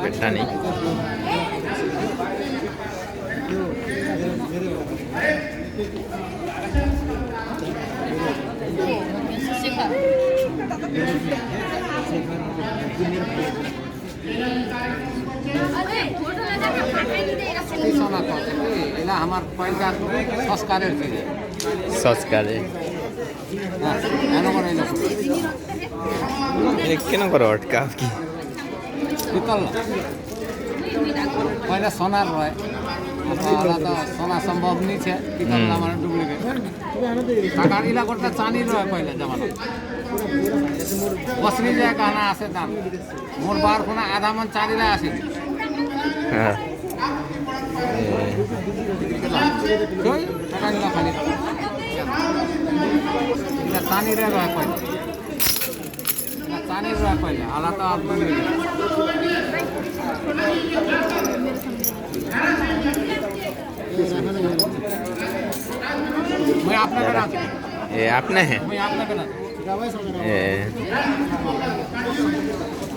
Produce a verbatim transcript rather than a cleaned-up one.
পেটটা নেই। এই সোনা কথা, এই, এলা আমার পয়লা সংস্কারের দিনে। সংস্কারে। হ্যাঁ, এলা করে এলা। এ কেন করে অটকা কি? পিতল না। পয়লা সোনার রয়। আলা তো সোনা সম্ভব নিছে, পিতল হুম। আমার ডুপ্লিকেট। টাকার ইলা করতে চানি রয় পয়লা জমানা। বসরি যায় গহনা আছে দাম। মোর বারো খুনা আধা মন চানির আছে। হ্যাঁ। কই? টাকা নিলা খালি। ইলা চানির রয় কই? ইলা চানির রয় কই? আলা তো আর বলি। मैं आपने बना। ये आपने है? मैं आपने बना। ये।